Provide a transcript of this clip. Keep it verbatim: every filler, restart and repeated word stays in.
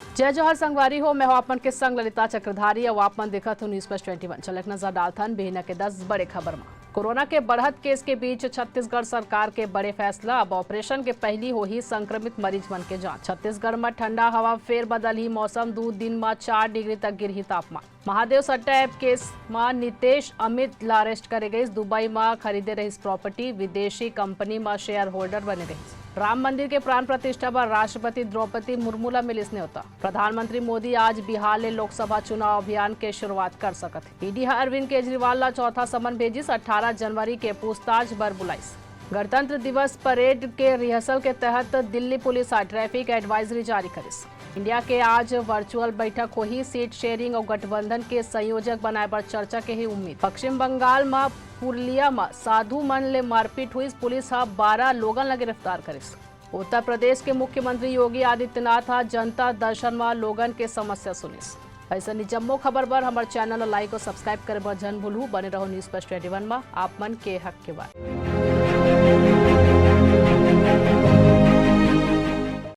जय जोहार संगवारी हो, मैं हूं आप मन के संग ललिता चक्रधारी। अउ आप मन देखत हो News First twenty one। चलो एक नजर डालथन बिहनिया के दस बड़े खबर म। कोरोना के बढ़त केस के बीच छत्तीसगढ़ सरकार के बड़े फैसला, अब ऑपरेशन के पहिली होही संक्रमित मरीज मन के जांच। छत्तीसगढ़ म ठंडा हवा, फेर बदलही मौसम, दू दिन म चार डिग्री तक गिरही तापमान। महादेव सट्टा ऐप केस म नितेश अमित ला अरेस्ट करे गइस। दुबई म खरीदे रहिस प्रॉपर्टी, विदेशी कंपनी म शेयर होल्डर बने रहिस। राम मंदिर के प्राण प्रतिष्ठा बर राष्ट्रपति द्रौपदी मुर्मू ला मिलिस नेवता। प्रधानमंत्री मोदी आज बिहार ले लोकसभा चुनाव अभियान के शुरुआत कर सकत हे। ईडी ह अरविंद केजरीवाल ला चौथा समन भेजिस, अट्ठारह जनवरी के पूछताछ बर बुलाइस। गणतंत्र दिवस परेड के रिहर्सल के तहत दिल्ली पुलिस ह ट्रैफिक एडवाइजरी जारी करिस। इंडिया के आज वर्चुअल बैठक होही, सीट शेयरिंग अउ गठबंधन के संयोजक बनाए बर चर्चा के हे उम्मीद। पश्चिम बंगाल म पुरलिया म साधु मन ले मारपीट हुई, पुलिस ह बारह लोगन ला गिरफ्तार करिस। उत्तर प्रदेश के मुख्यमंत्री योगी आदित्यनाथ ह जनता दर्शन म लोगन के समस्या सुनिस। अइसन ही जम्मो खबर बर हमर चैनल ला लाइक अउ सब्सक्राइब करे बर झन भूलहू। बने रहो News First twenty one म, आप मन के हक के बात।